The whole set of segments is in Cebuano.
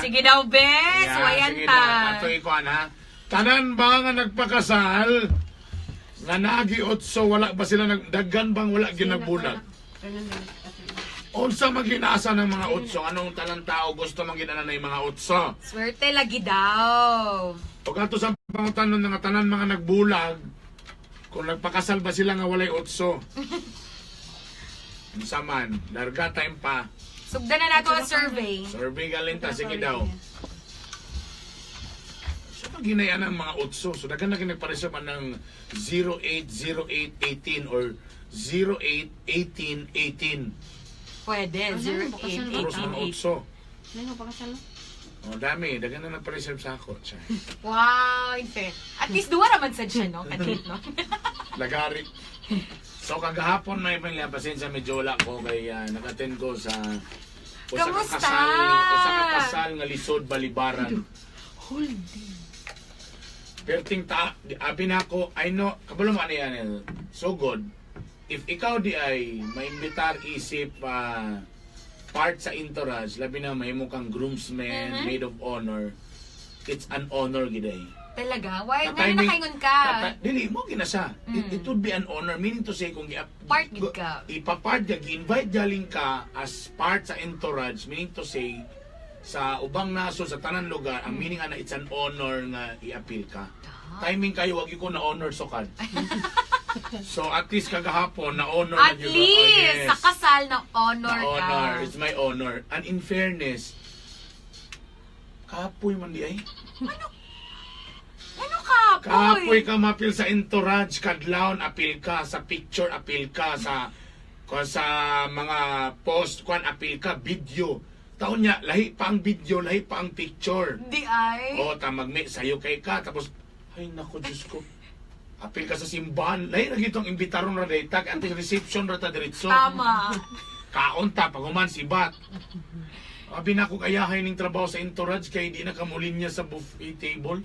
Sige daw, bes. Yeah, Wayan sige ta. na. Ato ikuan ha. Tanan ba nga nagpakasal nga naagi otso, wala ba sila nagdagan bang wala ginagbulag? Unsa man ginaasa ng mga otso? Anong tanan tao gusto man ginana ng mga otso? Swerte lagi daw. Pag ato sa pangutanon nga tanan mga nagbulag, kung nagpakasal ba sila nga walay otso? Unsa man, larga time pa. Sugdan na nato ang survey. Survey galinta, sige daw. So pag ginayaan ang mga otso, so daghan na kinagpareso man ng 080818 or 081818. Pwede. Ano, 0, bakasan 8, Puros mga 8, 8. otso. Ano pa kasal? O dami, daghan na nagpa-reserve sa ako. Tiyan. Wow, in fair. At least duwa raman sad siya, no? Kadlit, no? Lagari. So kagahapon may pamilya, pasensya medyo wala ko kay nag-attend ko sa usa ka Kamusta? kasal, usa ka kasal nga lisod balibaran. Perting ta, di, abi na ako, I know, kabalo mo ano yan, eh, so good. If ikaw di ay maimbitar isip part sa entourage, labi na mahimo kang groomsman, maid of honor, it's an honor giday. Talaga? Why? Nga Katiming- nakaingon ka. Dili mo gina siya. It would be an honor. Meaning to say, kung Part gid ka. Ipapart ka, gi-invite galing ka as part sa entourage. Meaning to say, sa ubang naso, sa tanan lugar, ang meaning ana, it's an honor nga i-appeal ka. Timing kayo, wag ko na honor sukad. So at least kagahapon, na honor At na gyud ko. least, Oh, yes. sa kasal na honor Na honor. ka. It's my honor. And in fairness, kapoy man di ay. Ano ka, Kapoy ka mapil sa entourage, kadlawon apil ka sa picture, apil ka sa ko sa mga post kwan apil ka video. Taon niya lahi pa ang video, lahi pa ang picture. Di ay. O tamag may sayo kay ka tapos ay nako Diyos ko. Apil ka sa simbahan, lahi ra gitong imbitaron ra dayta ante reception ra ta diretso. Tama. Kaon ta pag human sibat. Abi na ko kayahay ning trabaho sa entourage kay di na kamulin niya sa buffet table.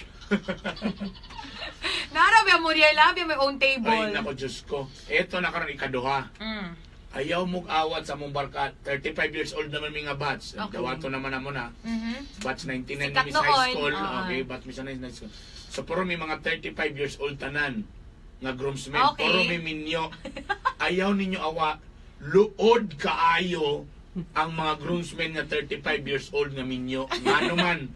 Nara ba mo riya labi may own table. Ay, nako, Diyos ko. Eto na karon ikaduha. Ayaw mong awat sa mong barka. 35 years old naman mi nga batch. Okay. Dawato naman amo na. Batch 99 Sikat mi sa high noon. school. Oo. Okay, batch mi sa high school. So puro may mga 35 years old tanan nga groomsmen. Okay. Puro may minyo. Ayaw ninyo awa. Luod kaayo ang mga groomsmen nga 35 years old nga minyo. Ngano man,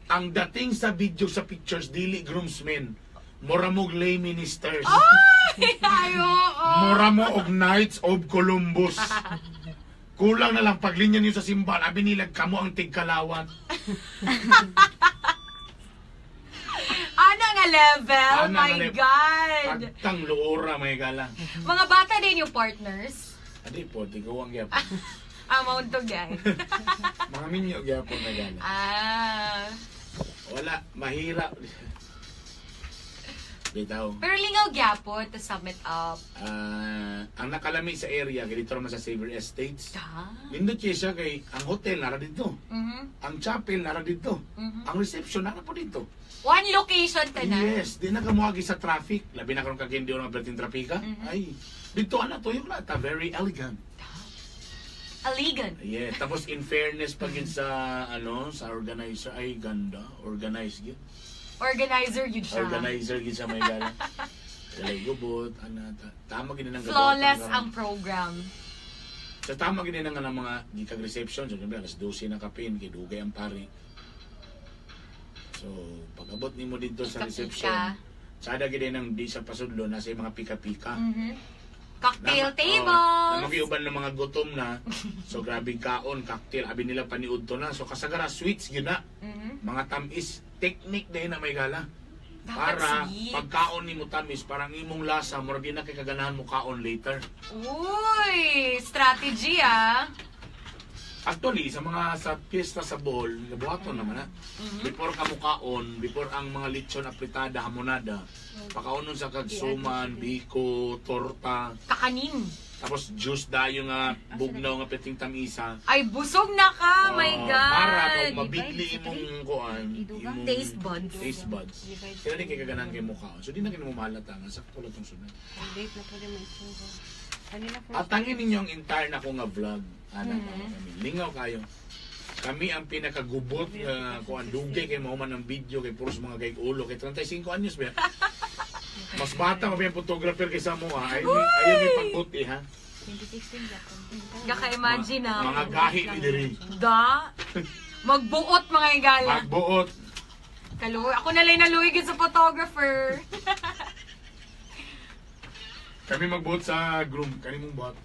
ang dating sa video sa pictures, dili groomsmen. Mura mog lay ministers. Ay, ay, oo. Mura mo og Knights of Columbus. Kulang na lang paglinya niyo sa simbahan, abi nila kamo ang tigkalawan. Ana nga level? Ana My nga level. God. Pagtang luora may gala. Mga bata din yung partners. Adi po, tiguang gyapon. Ah, mauntog yan. Mga minyo gyapon may gala. Ah. Wala, mahirap. Bitaw. Pero lingaw gyapon to sum it up. Ah, ang nakalami sa area kay dito naman sa Xavier Estates. Da. Nindot siya siya kay ang hotel nara dito. Ang chapel nara dito. Ang reception nara po dito. One location ka na. Yes, di na kamuagi sa traffic. Labi na karon kag hindi na perting trapika. Ay, dito ana tuyok na ta very elegant. Aligan. Yeah, tapos in fairness pag yun sa ano, sa organizer ay ganda, organized gyud. Organizer yun siya. Organizer gyud sa may gala. Walay gubot, ana ta. Tama gid nang Flawless ang program. Sa tama gid nang nga mga gikag reception, so siyempre alas 12 na kapin kay dugay ang pari. So, pag-abot nimo dito sa Pika-pika. reception, sada gid nang di sa pasudlo nasa yung mga pika-pika. Cocktail tables. Oh, na magiuban ng mga gutom na. So grabe kaon, cocktail, abi nila paniudto na. So kasagara sweets gyud na. Mga tamis, technique din na may gala. Dapat Para sweet. pagkaon nimo tamis, parang imong lasa murag di na kay kaganahan mo kaon later. Uy, strategy ah. Actually, sa mga sa piyesta sa Bohol, nabuhaton naman na. Before ka mukaon, before ang mga lechon apritada, hamonada, pakaonon sa kagsuman, biko, torta, Kakanin. tapos juice dayo nga bugnaw nga peting tamisa. Ay, busog na ka. My Oo, God. Para pag mabigli imong kuan, imong Taste buds. Taste buds. Kaya di kay kaganahan kay mukhaon. So di na kini mo mahalata nga sakto lang tong sunod. Date na pwede mo itsura. Kanina first Atangin ninyo ang entire na ko nga vlog. Ana kami. Lingaw kayo. Kami ang pinakagubot nga kuan, dugay kay mahuman ang video kay puros mga kay ulo kay 35 anyos ba. Mas bata pa ba yung photographer kaysa mo, ha? Ayaw, ayaw may pagbuti, ha? 2016 yapon. Kaka-imagine na. Mga gahi ni diri. Da. Magbuot mga higala. Magbuot. Kaluoy. Ako na lang naluoy gyud sa photographer. Kami magbuot sa groom. Kani mong buhat.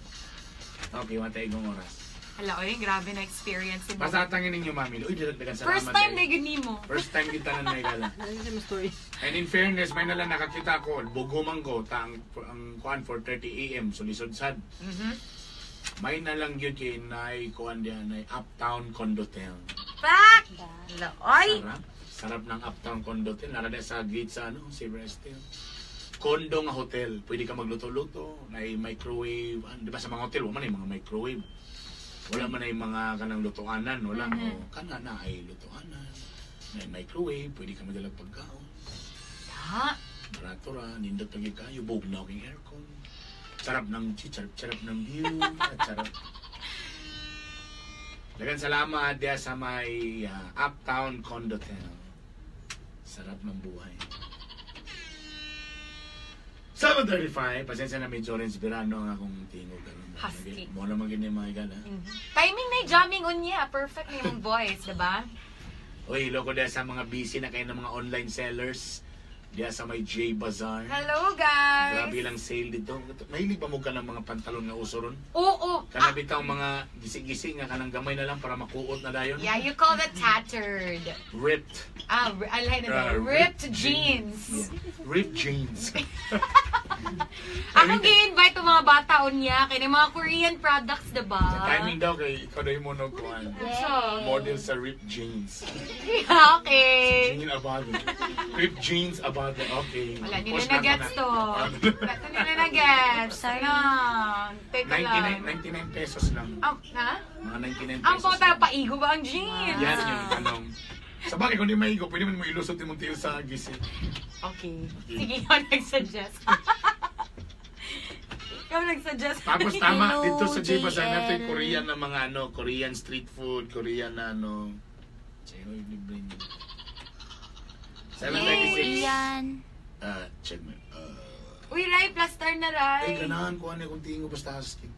Okay, wantay igong oras. Hala, oy, grabe na experience. Diba? Basta atangin ninyo, mami. Uy, dagdagan salamat. First time eh. na yun nimo. First time kita na naigala. Ano sa story? And in fairness, may nalang nakakita ko, bugo man ko, ta ang kuan 4:30 AM, so lisod sad. May nalang yun kay nay kuan diyan, nay Uptown Condotel. Pak! Hala, oy! Sarap. Sarap ng Uptown Condotel. Nara sa gate sa ano, Silver Estate. Kondo nga hotel. Pwede ka magluto-luto, nay microwave. Di ba sa mga hotel, wala man ay mga microwave. Wala man ay mga kanang lutuanan, wala. O, kana na ay lutuanan. May microwave, pwede ka magdalag pagkaon. Ha? Barato ra, nindot pag kayo, bugnaw king aircon. Sarap ng sarap, sarap ng view, at sarap. Dagan salamat diya sa may Uptown Condotel. Sarap ng buhay. 7:35, pasensya na medyo Orange Verano ang akong tingog. Karon. Husky. Mo naman gini mga gala. Timing na yung jamming unya. Perfect na yung voice, diba? Uy, loko diya sa mga busy na kayo ng mga online sellers. Diya sa may J Bazaar. Hello, guys! Grabe lang sale dito. Mahilig ba mo ka ng mga pantalon nga uso ron? Oo. Kana bitaw mga gisi-gisi nga kanang gamay na lang para makuot na dayon. Yeah, you call that tattered. Ripped. Ah, alay na ba? Ripped jeans. Yeah. Ripped jeans. Akong gi-invite ang mga bata unya kay mga Korean products, diba? Sa timing daw kay ikaw daw yung monokuan. So, Model sa ripped jeans. okay. Jean Abado. Ripped jeans Abado. Okay. Wala nila Post na na gets ako to. na. Wala nila na gets. Sorry. No. Teka lang. 99 pesos lang. Ha? Mga 99 pesos. Ang puta, lang. paigo ba ang jeans? Yan yung tanong. Sa bagay, kung di maigo, pwede man mo ilusot yung tiil sa gisi. Okay. Sige, ikaw nag-suggest. Ikaw nag-suggest. Tapos tama, Hello, dito sa J Bazaar JL. natin, Korean na mga ano, Korean street food, Korean na ano. Sa'yo, yung libre niyo. 7:36. Ian. Check mo. Uy, Rai, plaster na, Rai. Ay, ganahan ko ano kung tingin ko basta husky.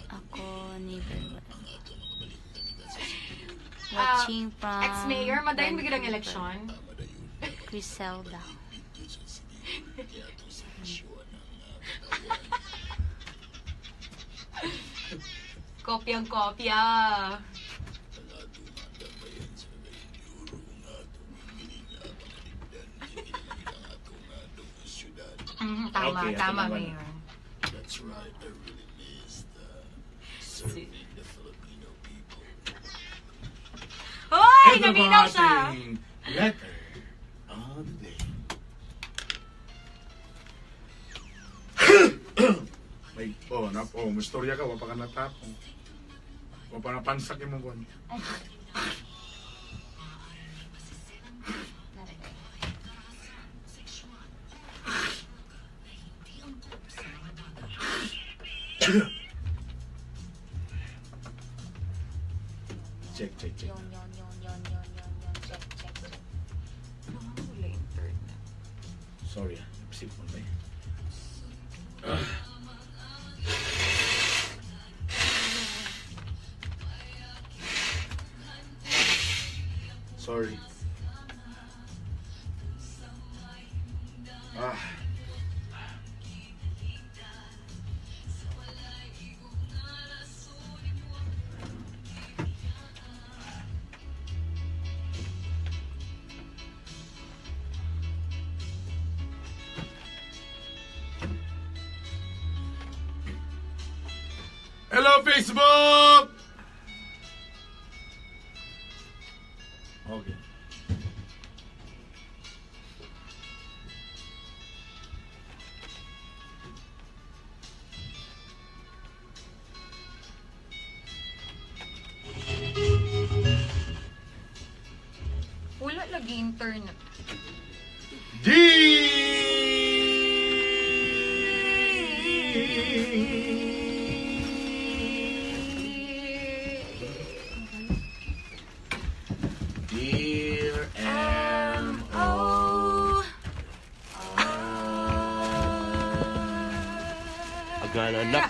Ako, neighbor. Ang ato mga balita kita sa Watching from... Ex-mayor, madayon biglang ang eleksyon. Madayon. Griselda. Dito sa city. Kaya ito sa isyu ng katawan. Kopyang kopya. Ang atong mga dambayan sa Cagayan de Oro, ang atong hiling na pangaligdan, hiling ang atong atong syudad. Tama, Okay, ato tama, naman. Mayor. That's right, I really missed serving the Filipino people. Hoy, Ito po naminaw siya! ating letter of the day. May, oh, na, oh, mastorya ka, wapa ka natapong. Wapa na pansak yung mong kuwan. Check, check, check. Yon, yon, yon, yon, yon, yon, yon. Check, check, check. Wala internet. Sorry ah, sipon ba eh. Sorry. Ah. Hello, Facebook! Okay. Wala lagi internet. D!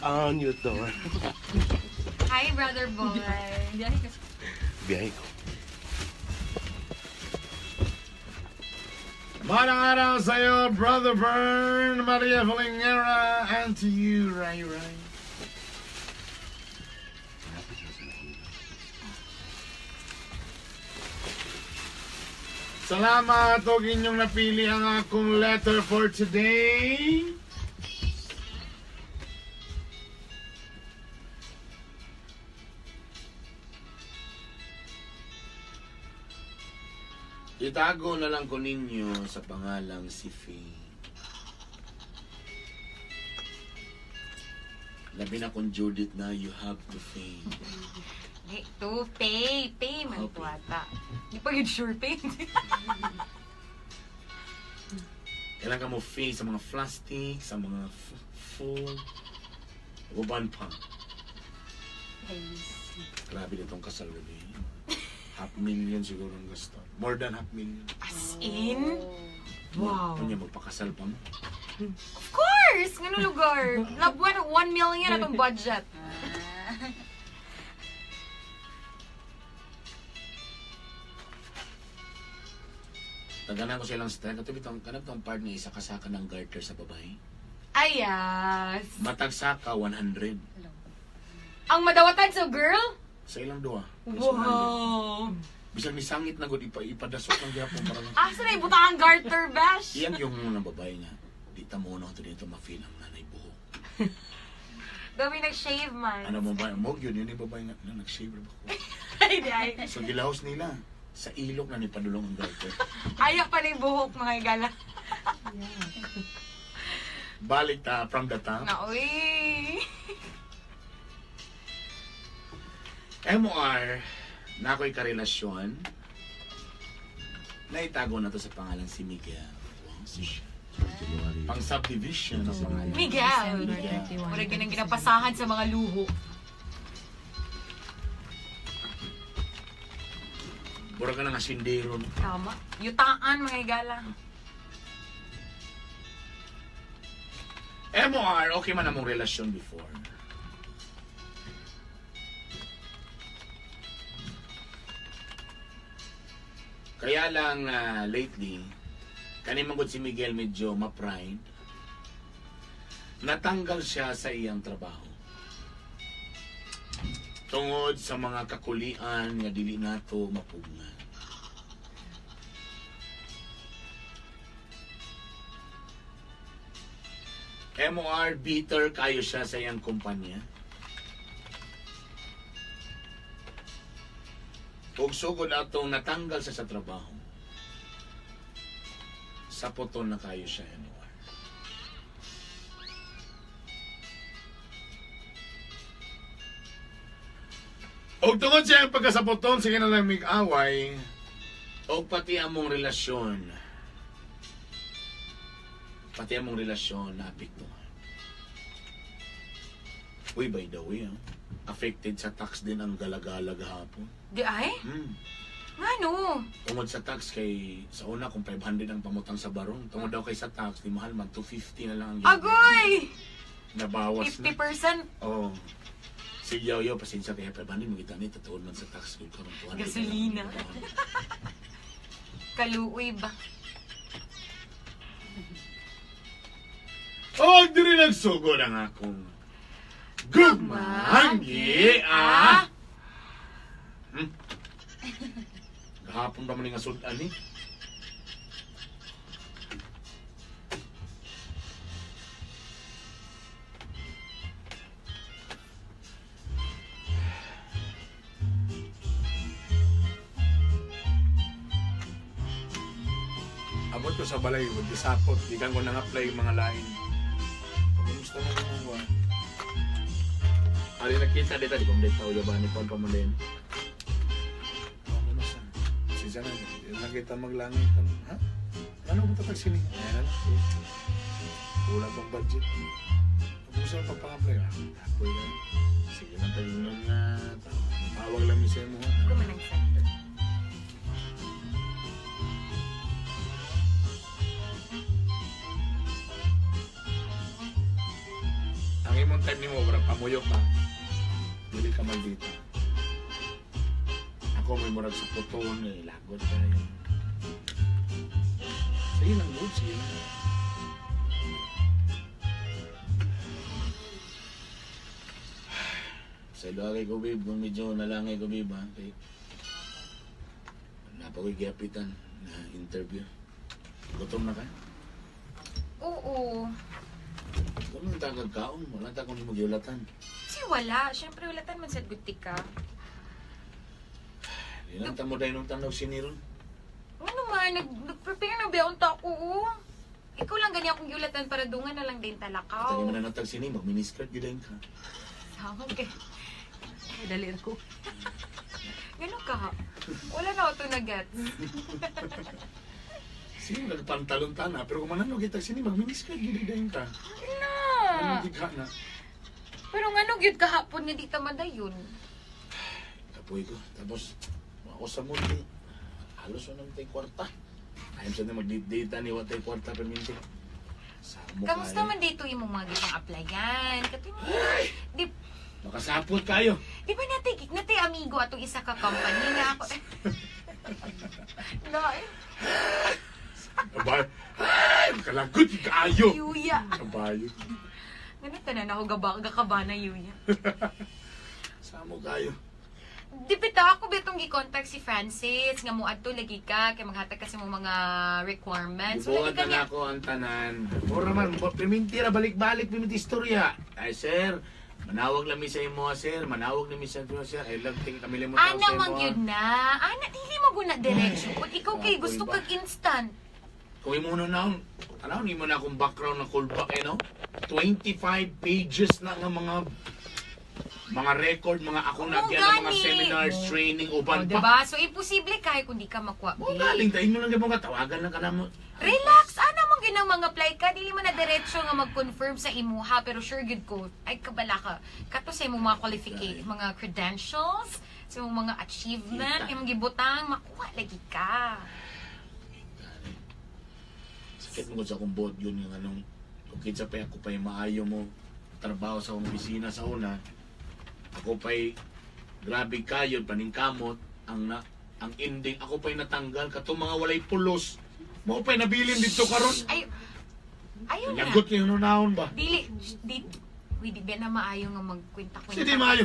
on your door. Hi, brother boy. Biyahe ko. Magandang araw sa'yo, Brother Bern, Maria Valingera, and to you, Ray Ray. Salamat og inyong napili ang akong letter for today. Itago na lang ko ninyo sa pangalang si Faye. Labi na kung Judith na, you have to pay. Hey, to pay. Pay man to ata. Di pa yun sure pay. Kailangan ka mo pay sa mga plastic, sa mga food. Uban pa. Grabe na itong kasal gabi. Half million siguro ang gasto. More than half million. As in? Wow. Kunya magpakasal pa mo. Of course! Ngano lugar? Labuan, 1 million atong budget. Taganan ko silang style. Kato bitong kanang tong part nga isa kasaka ng garter sa babae. Ay, yes. Matag saka 100. Ang madawatan sa girl? Sa ilang duha. Is 100. Wow. Bisag ni sangit na gud ipadasok lang gyapon para lang. Asa na ibutang ang garter bash? Iyang yung mga babae nga di ta mo na dito ma-feel ang nanay buhok. Dami nag-shave man. Ano mo ba? Mo yun yun yung babae nga na nag-shave ra ba ko. Ay, di ay. So gilahos nila sa ilok na ni padulong ang garter. Ayaw pa na yung buhok mga higala. Balik ta from the top. Na, uy. MR, na ako'y karelasyon. Naitago na to sa pangalan si Miguel. Wow, si siya. Pang subdivision ang pangalan. Miguel. Miguel. Murag ganang ginapasahan sa mga luho. Mura ka na nga sindero. no? Tama. Yutaan mga higala. MR, okay man among relasyon before. Kaya lang lately, kani man gud si Miguel medyo ma-pride. Natanggal siya sa iyang trabaho. Tungod sa mga kakulian nga dili nato mapugnan. MOR bitter kayo siya sa iyang kumpanya. Ug sugod atong natanggal siya sa trabaho. Sa puton na kayo siya, MOR. Og tungod siya ang pagkasaputon, sige na lang mig-away, og pati among relasyon, pati among relasyon na apektuhan. Uy, by the way, affected sa tax din ang galagala gahapon. Di ay? Ngano? Tungod sa tax kay sa una kung 500 ang pamutang sa barong, tungod daw kay sa tax di mahal man 250 na lang ang Agoy! Nabawas na. 50%. Oo. Sige, yaw, yaw, pasensya kaya 500 mo kita ni tatuon man sa tax kung karon 200 na lang. Gasolina. Kaluoy ba? Oh, diri nagsugod ang akong gugmanggi ah. Gahapon pa man ni nga sud-an ni. Abot ko sa balay, wag gisapot, di kan ko nang-apply yung mga lain. Kumusta na naman ba? Ali nakita dito, di ko mdito tao yaban ni Paul Pamalin. Kumusta? Siya na, nakita maglangit ka. Ha? Ano ba tatag sini? Ayan na lang. Wala pang budget. Kumusta ang pagpa-apply? Ah, tapoy na. Sige lang tayo nga. Tawag lang mi sa mo. ha? Kumanang center. Ang imong Anong time nimo para pamuyo ka? Dili ka maldita. Ako may murag sa puton, eh, lagot kayo. Sige lang, good. Sige lang. Sa kay ko, babe, kung medyo nalangay ko, babe, ha? Kay, napakoy giapitan na interview. Gutom na ka? Oo. Wala nang tagag kaon. Wala nang tagag magyulatan. Si wala. Siyempre, wala tan man sa gutik ka. Di lang tamo dahil nung tanaw siniron. Ano man, nag-prepare na ba unta ko, oh. Ikaw lang ganyan akong giulatan para dungan na lang din talakaw. At mo na natag sini, mag-miniskirt yun ka. Sama kay. Ay, dali ko. Ganun ka. Wala na ako ito na-gets. Sino nagpantalon ta na, pero kung manano kita sini, mag-miniskirt yun din ka. Na. Ano di ka na? Pero nga nung yun kahapon nga di ta madayon. Kapoy ko. Tapos, ako sa mundi, halos wala naman tayo kwarta. Ayaw sa na mag-date-date ni wa tayo kwarta perminti. Samo Kamusta kayo. man dito imong mga gipang applyan? Katoy mo. Di, Makasapot kayo. di ba natay, natay amigo atong isa ka company nga ako. Na, eh, Abay, ay, kalagot yung kaayo. Yuya. Kabayo. Ganun tanan ako gaba, gakaba na Yuya. Samo kayo. Di bitaw ako bitong gi-contact si Francis nga moadto lagi ka kay maghatag kasi mo mga requirements. Wala Gibuhat di ka na niya. ako ang tanan. Mura man, piminti ra, balik-balik, piminti istorya. Ay, sir, manawag lang mi sa imo, sir. Manawag na mi sa imo, sir. I love ting kami mo Ana sa imo. man gyud na. Ana dili mo guna diretso. Kung ikaw kay Ako'y gusto ba? kag instant. Kung imo na naon, tanaw nimo na akong background na callback eh, no? 25 pages na nga mga record, mga ako Oo, na ng mga gani. seminars, training, O, uban pa. diba? So imposible kay kung di ka makuha. Mo babe. galing tayo mo lang mo nga tawagan lang ka na mo. Relax, ana mong ginang mga apply ka, dili man na diretso nga mag-confirm sa imuha pero sure gyud ko ay kabala ka. Kato sa imong mga qualification, mga credentials, sa imong mga achievement, Kita. imong gibutang makuha lagi ka. Sakit mo sa akong buot yun yung anong kung kinsa pa ako pa yung maayo mo trabaho sa akong opisina sa una ako pa'y grabe kayo paningkamot ang na, ang ending ako pa'y natanggal katong mga walay pulos mo pa'y nabilin dito karon. Ay ayaw na. Lagot kayo naon ba? Dili di uy, di ba na maayo nga magkwenta-kwenta. Sige maayo.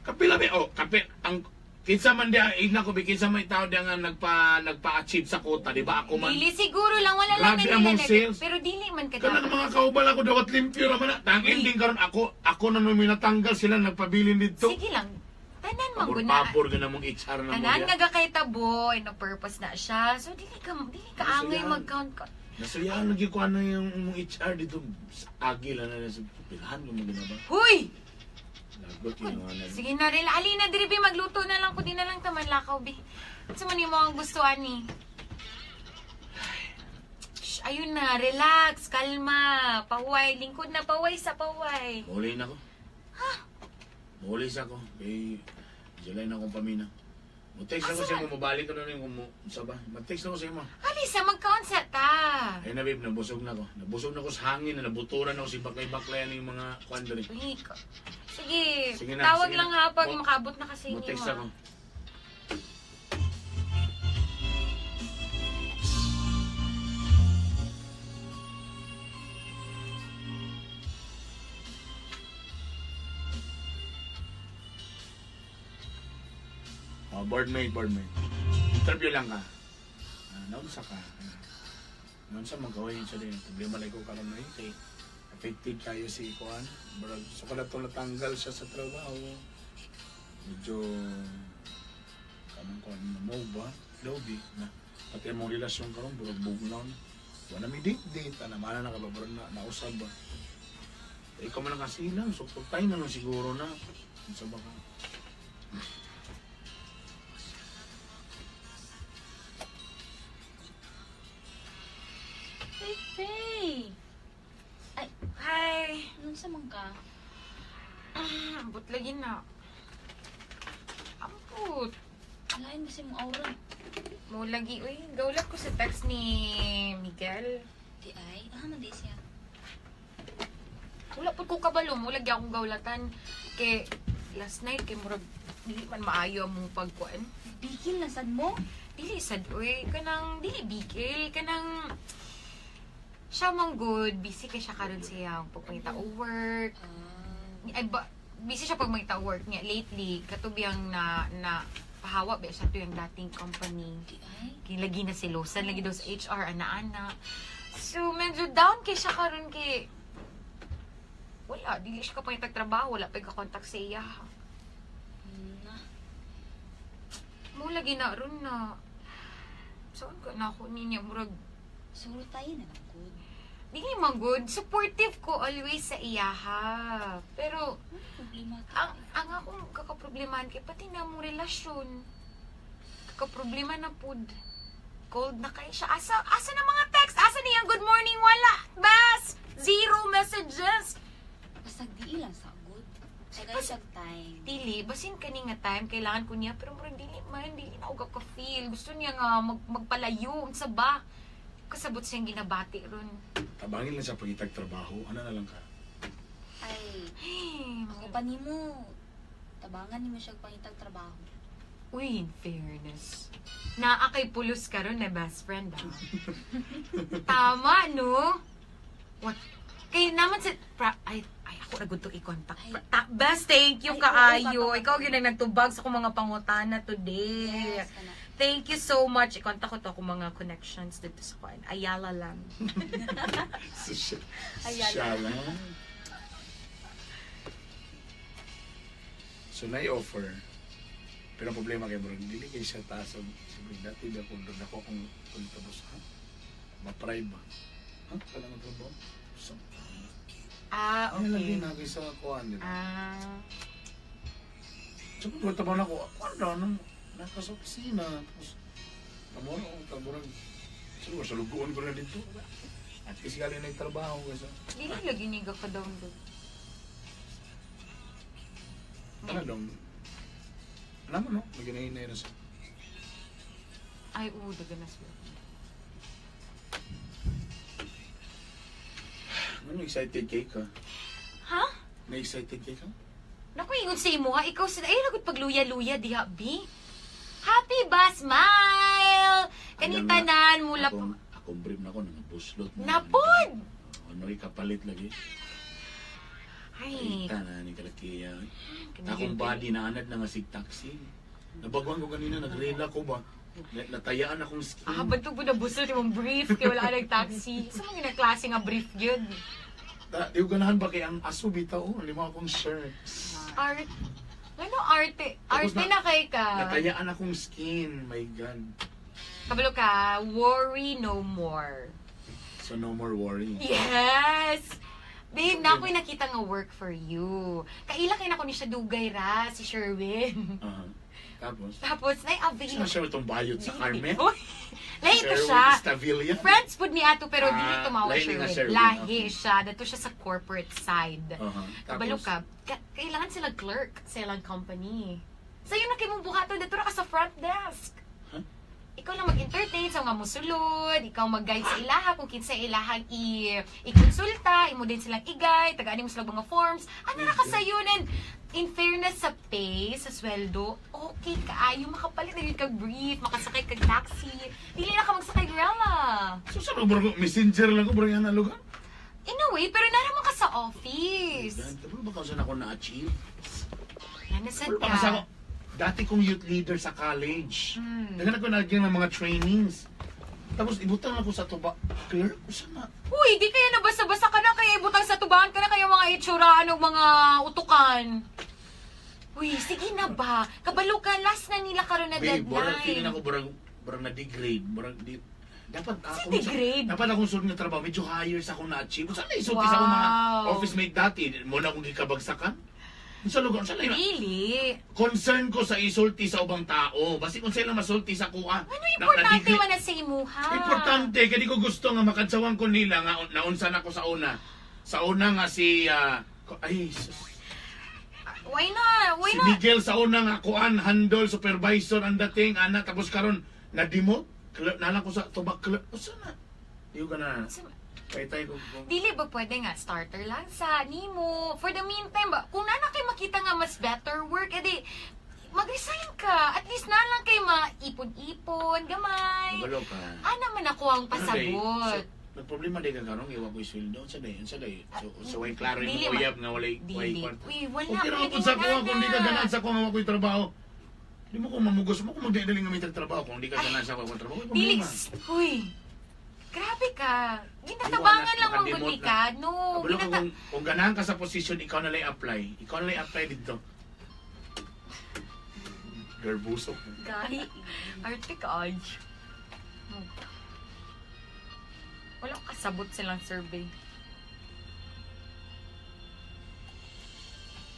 Kapila ba? Oh, kape ang kinsa man diya igna ko bi kinsa man tao diya nga nagpa-achieve sa quota, di ba? Ako man. Dili siguro lang wala lang Grabe na among nila sales. pero dili man ka Kanang dapat. mga kaubal ako dawat limpyo raman na. Tang ending karon ako ako na nung minatanggal sila nagpabilin dito. Sige lang. Tanan man guna. Pabor ka na mong HR na mo. Tanan diya. nga gakaytabo and no purpose na siya. So dili ka Nasuyahan. angay mag-count ka. Nasuyahan lagi ko ano yung mong HR dito. Sa Agil na na sa pilahan ko mo ginaba. Huy! Lagot yung ano. Sige na rin. Alina, diri bi magluto na lang ko di na lang taman lakaw bi. Sa man mo ang gusto ani. Shh, ayun na, relax, kalma. Pahuway, lingkod na pahuway sa pahuway. Muli na ko. Muli sa ko. Kay July na akong pamina. Mo-text ako sa imo, mabalik ko na rin kung mo, sa ba? Mag-text ako sa imo. Alisa, magkaon sa ta. Ayun na babe, nabusog na ko. Nabusog na ko sa hangin, na nabuturan ako si baklay-baklay yung mga kwan dali. Uy, sige, Sige na, tawag sige lang na. ha pag makaabot na kasi inyo. Mo-text ha. ako. Oh, boardmate, boardmate. Interview lang ka. Ah, naunsa ka. Ah, naunsa man ka, oy, sa din. Problema lang ko karon na kay affected kayo si Kuan. Barag so kada to natanggal siya sa trabaho. Medyo kanang kuan na mo ba? Lodi na. Pati among relasyon karon burag bugnaw na. Wala mi date date ana mana na ka ba burag na nausab ba. Eh, ikaw man lang kasi lang, so patay na lang siguro na. Unsa ba ka? Hey, Faye! Ay, Hi. anong sa man ka? Ambot lagi na. Ambot. Alain ba sa imong aura? Mo lagi, uy. Gaulat ko sa text ni Miguel. Di ay, ah, man di siya. Wala pud ko kabalo mo lagi akong gawlatan kay last night kay murag dili man maayo among pagkuan. Bigil na sad mo? Dili sad oy, kanang dili bigil, kanang siya man good, busy kay siya karon sa iyang pagpangita og work. Ah. Ay ba, busy siya pag mangita og work niya lately, katubiyang na na pahawa ba siya to yung dating company. Di ay. Kay lagi na silosan, lagi daw sa HR, ana-ana. So, medyo down kay siya karon kay wala, dili siya kapangitag trabaho, wala pa contact sa iya. Na. Mo lagi na ron na saan ka na ako ninya murag Siguro tayo na lang good. dili man good, supportive ko always sa iyaha. Pero Ano problema ka? ang akong kakaproblemahan kay pati na mong relasyon. Kakaproblema na pud. Cold na kay siya. Asa asa na mga text? Asa niyang good morning? Wala. Bas! Zero messages. Basta di lang sa good. Tagay siyag time. Dili, basin kani nga time kailangan ko niya pero murag dili man, dili na ako ka-feel. Gusto niya nga magpalayo unsa ba? Kasabot siyang ginabati ron. Tabangin lang sa pagitag trabaho. Ano na lang ka? Ay, Ay, ako pa nimo. Tabangan nimo siya pangitag trabaho. Uy, in fairness. Naa kay pulos karon na best friend, ah. Tama, no? What? Kay naman sa... Pra, ay, ay, ako na good to i-contact. Ay. Best, thank you Ay, kaayo. oo, Ikaw yun ang nagtubag sa akong mga pangutana today. Yes, kana. Thank you so much. I-contact ko to akong mga connections dito sa kuan. Ayala lang. Ayala. Siya lang. So, na-offer. Pero ang problema kay bro, dili kay siya taas. Sabi, dati ba kung doon ako kung tapos ha? Ma-pride ba? Ha? Wala nga trabaho? So, Ah, ano lang okay. din na sa kuan, di ba? Ah. So, kung trabaho na ako, ano daw, nang nasa sa opisina. Tapos, tamuro ako, tamurang, siguro, sa lugoon ko na dito. At kasi galing na yung trabaho. Kasi, Dili lagi niga ka down doon. ano daw, alam mo, no? Maginahinay na siya. Ay, oo, daga na siya. Ano, excited kay ka? Ha? Na-excited kay ka? Naku, ingon sa imo ha. Ikaw sa... Ay, nagot pagluya-luya diha, B. Happy ba? Smile! Kanitanan, mula pa... Akong brief na ko, nangabuslot na. Napod! Ano, ikapalit lagi. Ay, Kita na ni kalakiya. Akong body na anad na nga sig taxi. Nabaguan ko kanina, nagrela ko ba? Natayaan akong skin. Ah, ba't po nabusol yung brief kay wala ka nag-taxi? Sa mga na klase nga brief yun? Ta, di ko ganahan ba kay ang aso bitaw? Oh, lima akong shirt. Art. Ano arte? Tapos Arte na kay ka. Natayaan akong skin, my God. Kabalo ka, worry no more. So no more worry. Yes! Babe, na ako'y nakita nga work for you. Kaila kay nako ni siya dugay ra, si Sherwin. Aha. Tapos, Tapos, sino nay-available. siya itong bayot sa Carmen? Uy, lahi ito Sherwin siya. Estavilla? Friends pud ni ato pero dili Ah, tumawa lahi ni nga Sherwin. Sherwin, Lahi okay. siya. Dato siya sa corporate side. Aha. Kabalo Tapos, ka, kailangan sila clerk sa ilang company. Sa'yo na kay mong buhaton, dito ra ka sa front desk. Huh? Ikaw lang mag-entertain sa mga musulod, ikaw mag-guide sa ilaha kung kinsa ilahang i-konsulta, imo din silang i-guide, tagaan mo sila mga forms. Ano na ka sa'yo? And in fairness sa pay, sa sweldo, okay kaayo, makapalit na yun kag brief, makasakay kag taxi, dili na ka magsakay grandma. So sa bro, messenger lang ko, bro, yan ang lugar. In a way, pero naraman ka sa office. Ano ba kung saan ako na-achieve? Nanasad Ano ba kasi ako, ka. dati kong youth leader sa college. Daghan ako nagyan ng mga trainings. Tapos ibutang ako sa tuba. Clerk, usa na. Uy, di kaya nabasa-basa ka na, kaya ibutang sa tubahan ka na, kaya mga itsura, anong mga utukan. Uy, sige na ba? Kabalo ka, last na nila karon na Babe, burang deadline. feeling ako, burang, burang na-degrade. Burang di, dapat ako, degrade? dapat akong sunod na trabaho, medyo higher sa akong na-achieve. Saan na isulti sa akong mga Wow. office mate dati? Muna akong gikabagsakan. Sa lugar, sa lain. Really? Concern ko sa isulti sa ubang tao. Basi kung sila masulti sa kuha. Ano importante man na sa imuha? Importante, kaya di ko gusto nga makadsawan ko nila nga naunsa na ko sa una. Sa una nga si ay sus. Why not? Why Si not? Miguel sa una nga kuan handle supervisor ang dating ana tapos karon na-demote. Clerk na lang ko sa tubak clerk. Usa na? Di ko na. Pahitay ko. Dili ba pwede nga starter lang sa nimo? For the meantime ba, kung na kay makita nga mas better work, edi mag-resign ka. At least na lang kay maipon-ipon, gamay. Kabalo ka. Ana man ako ang pasabot. So, nagproblema di ka karong iwa ko'y sweldo. Sa day, sa day. So way klaro Dili yung uyab nga walay Dili. kwarta. Uy, wala. Okay ra pwede po sa kuha ana. kung di ka ganahan sa kuha nga wa ko'y trabaho. Di mo ko mamugos mo kung magdali nga may trabaho kung di ka ganahan sa kuha akong trabaho. Way Dili. problema. Uy. Grabe ka. Ginatabangan lang mong Nakademot gud na. ka. No. Kabalo ka kung ganahan ka sa posisyon, ikaw na lang apply. Ikaw na lang apply dito. Garbuso. Gahi. Arte ka, ay. Wala akong kasabot silang survey.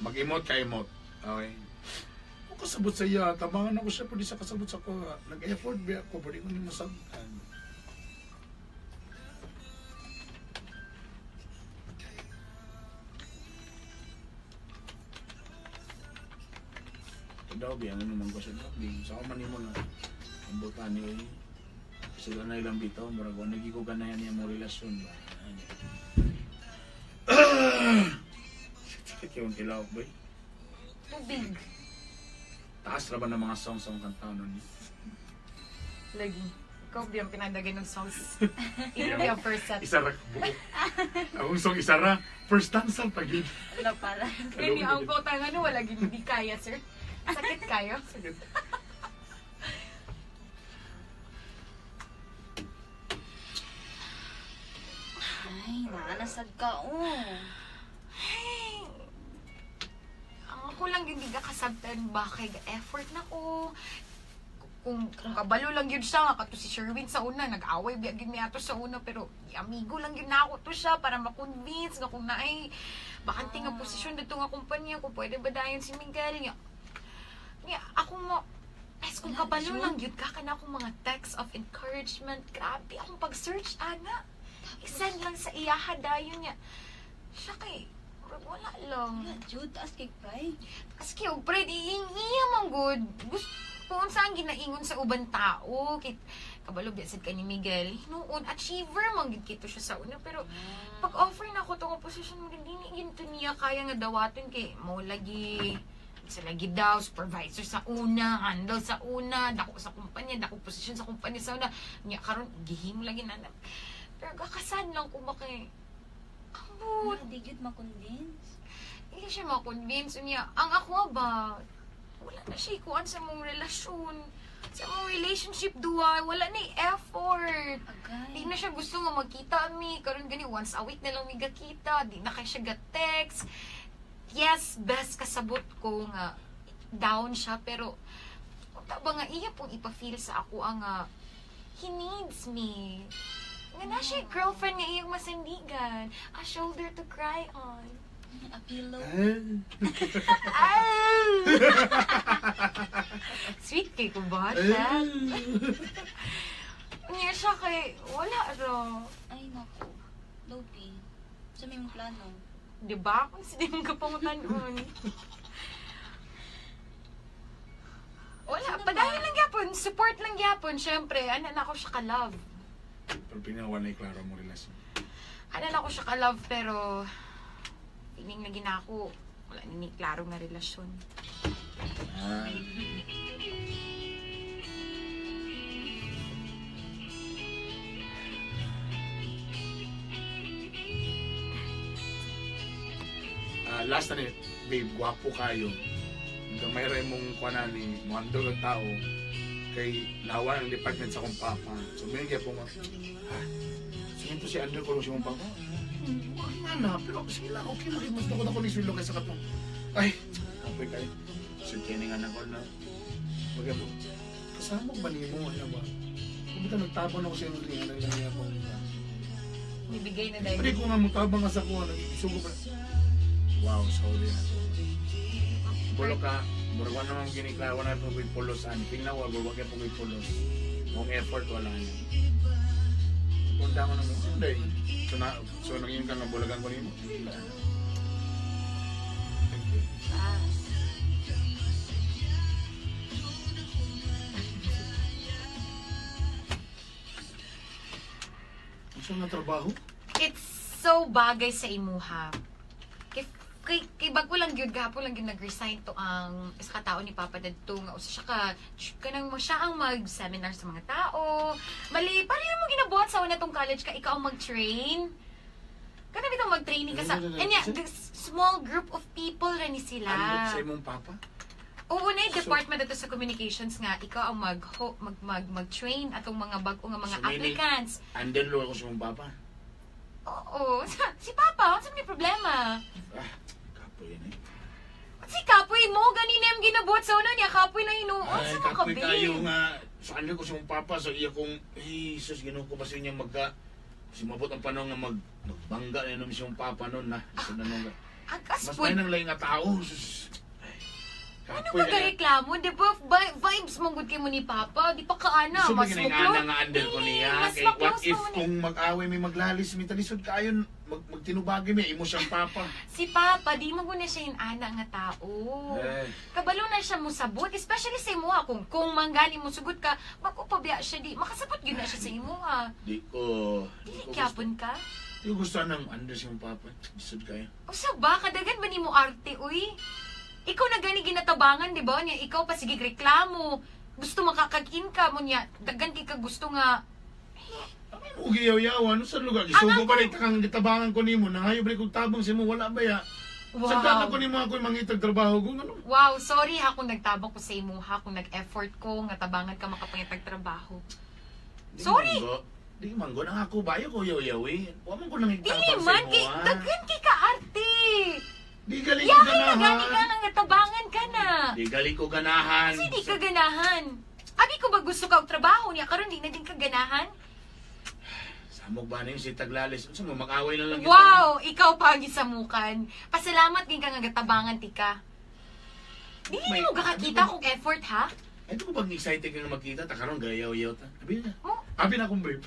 Mag-emote ka emote. Okay. Ako kasabot sa iya, tabangan ako siya, pwede sa kasabot sa kuha. Nag-effort ba ako, pwede ko ni masabtan. Ito daw, biya, ano naman ko siya daw. Sa ako man mo na, ang buta ni Uy. Sila na ilang bitaw, murag wa nagi ko ganayan niya mo relasyon ba. Ano. Sakit yung tilaw, boy. Tubig. Taas ra ba ng mga songs ang kanta nun? Lagi. Ikaw ba yung pinadagay ng songs? Ikaw yung first set. Isa ra ka buo. Akong song isa ra. First stanza pag yun. Wala pala. Kaya ang kota nga no, wala hindi kaya, sir. Sakit kayo. Sakit. Ay, naanasad ka, oh. Ay, ang ako lang yung giga kasabtan ba kay effort na ko. Kung kabalo lang yun siya, nga kato si Sherwin sa una, nag-away biya gyud mi ato sa una, pero amigo lang yun na ako to siya para ma-convince nga kung naay bakante nga posisyon dito nga kumpanya, kung pwede ba dayon si Miguel nga. Nga ako mo, es kung kabalo lang yun ka kana akong mga text of encouragement, grabe akong pag-search ana. I-send lang sa iyaha dayon niya. Siya kay, murag wala lang. Wala, Jude, taas kay pride. Aski og pride iyang iya man gud. Gusto kung saan ginaingon sa uban tao kay kabalo biya sad ka ni Miguel. Hinuon achiever man gid kito siya sa una pero pag offer na ako tong position mo dili gid to niya kaya nga dawaton kay mo lagi sa lagi daw supervisor sa una, handle sa una, dako sa kumpanya, dako posisyon sa kumpanya sa una. Nya karon gihimo lagi na. Pero kakasad lang ko ba kay ambot. Wala, di gyud ma-convince. Hindi siya ma-convince niya. Ang ako ba, wala na siya ikuan sa mong relasyon. Sa mong relationship duwa, wala na yung effort. Agay. Di na siya gusto nga magkita mi. Karon gani, once a week na lang mi gakita. Di na kay siya ga-text. Yes, best kasabot ko nga down siya, pero unta ba nga iya pong ipa-feel sa ako ang he needs me. Nga na siya girlfriend nga iyang masandigan. A shoulder to cry on. A pillow. Sweet kay ko ba siya? Niya siya kay, wala ro. Ay, naku. Lopi. Sa may mong plano. Diba? Kung si mo ka pangutan-on. Wala, padayon lang gyapon. Support lang gyapon. Siyempre, ana na ako siya ka-love. Pero pinawa na klaro mo relasyon. Ana na ako siya ka-love, pero feeling na ginako. Wala ni klaro nga relasyon. Ah. Last na ni, babe, gwapo kayo. Gamay ra imong kuha na ni, muhandol ang tao. Kay lawa ang department sa akong papa. So may gyapon nga, ha? So to si Andrew ko si mong papa. Wag nga na, pero sige lang, okay lang. Mas takot ako ni Swilo kaysa katong. Ay, apoy kayo. So kini nga na ko na. Wag mo. Kasama ba nimo ano ba? Kung ba nagtabang ako sa inyo rin, ano lang ako. Ibigay na dahil. Pwede ko nga mutabang ka sa kuha, nag-isugo pa. Wow, sorry. Bulo ka, murag wala namang ginikla, wala na po pulos ani. Tingnan wag wag po ko'y pulos. Kung effort wala na. Punta ko naman, hindi. So na, so nangin ka nga bulagan ko nimo. Thank you. Unsa nga trabaho? It's so bagay sa imuha. Kay bago lang gyud, gahapon lang gyud nag-resign to ang isa ka tao ni Papa dadto nga usa siya ka kanang mo siya ang mag-seminar sa mga tao. Mali, pareho mo ginabuhat sa una tong college ka, ikaw ang mag-train. Kana bitong mag-training ka sa and yeah, this small group of people ra ni sila. Ano sa imong papa? Oo na yung department dito sa communications nga ikaw ang mag mag mag mag-train atong mga bag-o nga mga So, meaning- applicants. Under lo ako sa imong papa. Oo, si Papa, unsa may problema? Ah, kapoy yan eh. Si Kapoy mo, ganina yung ginabuhat sa una niya, Kapoy na hinuon Ay, sa mga kapoy kabi. kayo nga. Sa under ko sa imong papa, sa iya kong, eh, sus, ginoo ko ba sa inyong magka, sumabot ang panahon nga magbangga na naman siyang papa noon na. Isa na nung, Agas mas po. may nang laing nga tao. Sus. Ay, Ano kapoy ba na. reklamo? Di ba vibes mo gud kay mo ni Papa? Di pa ka ana, So, mas mas mo nga nga under ko Dili, niya. mas Kay, what ma-close if mo ni- kung mag-away may maglalis, may talisod kayon, magtinubagi may imo siyang papa. Si Papa, di mo guna siya yung ana nga tao. Eh. Kabalo na siya musabot, especially sa imuha. Kung manggani mo sugot ka, magupabya siya di. Makasabot yun na siya sa imuha. Di ko, di Dili ko gusto, kyapon ka? di ko gusto nang under siyang papa. Lisod kayo. Usa ba? Kadagan ba nimo arte, uy? Ikaw na gani ginatabangan, di ba? Niya, ikaw pa sige reklamo. Gusto makakag-in ka mo niya. Dagan kay ka gusto nga. Ano giyaw-yawan? Ano sa lugar? Isugo pa rin kang gitabangan ko nimo. Nangayo ba kong tabang sa imo? Wala ba ya? Wow. Sa dana ko nimo ako'y mangitag trabaho kung ano. Wow, sorry ha kung nagtabang ko sa imo ha, kung nag-effort ko nga tabangan ka makapangitag trabaho. Di Sorry. manggo. Di manggo nang ako bayo ko yaw-yaw eh. Wa man ko nang Dili itabang sa man imo. kay ah. daghan kay ka arte. Di galing ko Yahay na gani ka ganahan. nga tabangan ka na. Di galing ko ganahan. Kasi di ka ganahan. Abi ko ba gusto ka og trabaho niya karon di na din ka ganahan? Samog ba na yung si Taglalis? Unsa mo mag-away na lang kita? Wow, ikaw pa ang gisamukan. Pasalamat gin ka nga gatabangan ti ka. Dili mo gakakita kung effort ha? Ay, ko bang excited ka nga magkita? Ta karon gayaw-yaw ta. Abi na. Mo, Abi na akong brief.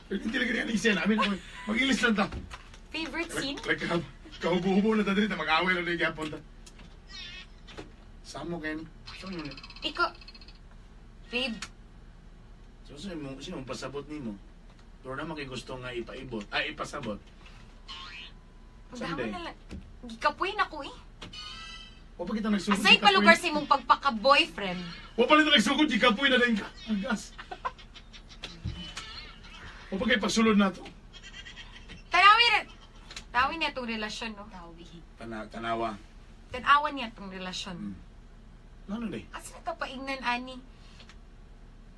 Hindi lang ganyan eksena. Abi na akong mag-ilis lang ta. Favorite scene? Like, kahubo-hubo na ta diri ta mag-away lang na gyapon ta. Samo kayo ni. Saan mo ni? Ikaw, babe, So, sino mo, sino mo pasabot nimo? Pero na makigusto nga ipaibot. Ay, ipasabot. pagdahon Sunday. na lang. Gikapoy na ko eh. Wa pa kita nagsugod. Asay pa lugar sa imong pagpaka-boyfriend. Wa pa rin nagsugod, gikapoy na din ka. Ang gas. Wa pa kay pagsulod na to. Tanawi na. Tanawi niya itong relasyon, no? Tawi. Tanawa. Tanawan niya itong relasyon. Ano ni? Asa na to paingnan, ani?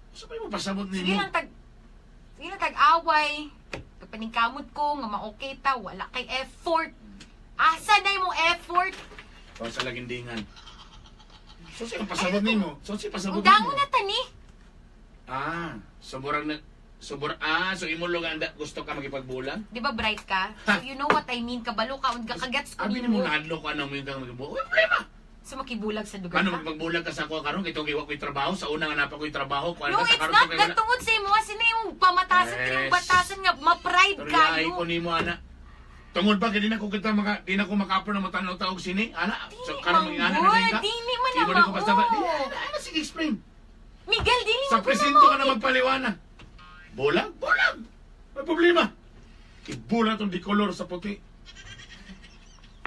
Sa pa mo pasabot Sige nimo? lang tag... Sige lang tag-away. Paningkamot ko, nga ma-okay ta, wala kay effort. Asa na imong effort? O sa lagindingan. So sino pasabot nimo? So sino pasabot Ang dango nimo? na tani. Ah, sobrang na sobor ah, so imo lugar gusto ka makipagbulan? Di ba bright ka? So you know what I mean, kabalo ka, und kagets ko Abi nimo nimo. naadlo ko ano mo yung kang magbulan. Uy, problema. So makibulag sa lugar Ano ka? magbulag ka sa ako karon kay tungkol wa ko'y trabaho sa una nga napa ko'y trabaho kuan No, ka sa it's karon not kay that wala. tungod sa imo. Sino yung pamatasan yes. Yung Yes. batasan nga, ma-pride Pero yaay kayo. ko nimo ana. Tungod ba kay di na ko kita maka di na ko maka-afford na motanaw ta og sine? Ana, so Dili karon man mga ana na good. din ka. Dili man Di mo na ko basta ba? mao. Di, ana, sige explain. Miguel, dili Sa mo presinto ka na magpaliwanag. Bulag? Bulag! May problema. Ibulag tong di color sa puti.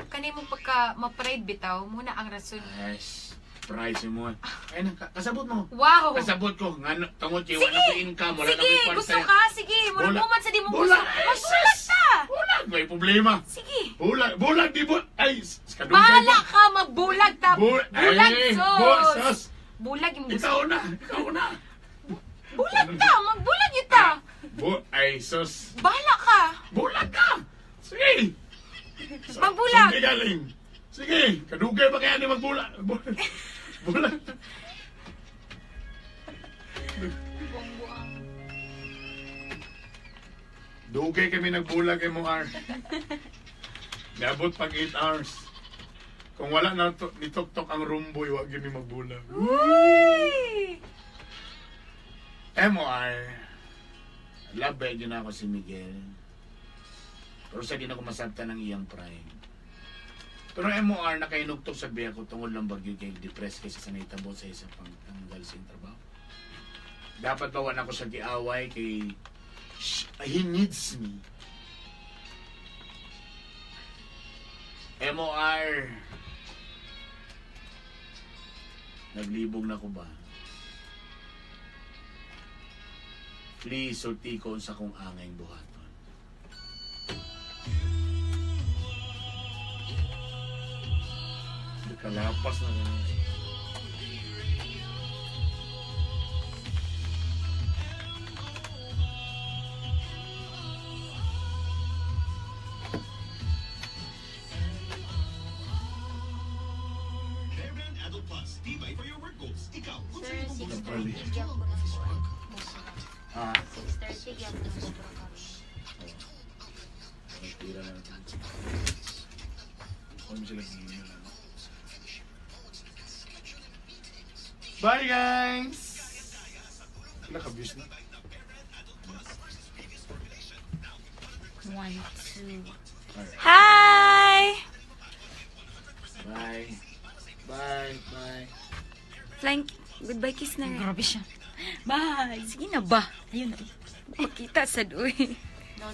Kani mo pagka ma-pride bitaw, muna ang rason. Yes. Price mo. Ay na, kasabot mo. Wow! Kasabot ko. Nga, no, tungod kay wala Sige! ko income, wala na Sige! ko'y kwarta. Gusto ka? Sige! Mura Bulag. mo man sa di mo gusto. Bulag! Magbulag ta! Bulag! May problema. Sige! Bulag! Bulag! Di bu... Ay! Kadugay Bahala pa. ka! Magbulag ta! Bulag, Ay, sus! sus! Bulag yung gusto. Ikaw na! Ikaw na! Bulag ta! Magbulag yun ta! Ay, sus! Bahala ka! Bulag ka! Sige! Magbulag! Sige, galing! Sige! Kadugay ba kaya ni magbulag? Bulag! Bulag! Buang-buang. Dugay kami nagbulag MOR. Niabot pag 8 hours. Kung wala na to, nitok-tok ang rumboy, wag yun magbulag. Uy! MOR. Love ba yun ako si Miguel. Pero sa di na ko masabta ng iyang pride. Pero MOR nakainugtog sa biya ko tungod lang bagyo kay depressed kaysa sa naitabo sa isang pangtanggal sa iyang trabaho. Dapat ba wala ko sa giaway kay He needs me. MOR. Naglibog na ko ba? Please, sulti ko sa kong angay buhaton. Kalapas na ganun. Sir, 6:30 gyapon ang kuan. Ha? 6:30 gyapon ang kuan. Nagtira na natin. Ano sila email, ano? Bye, guys! Wala ka views na. One, two. Hi! Bye. Bye. Bye. Flying, goodbye kiss na. Grabe siya. Bye. Sige na ba? Ayun na. Makita sa doy. No.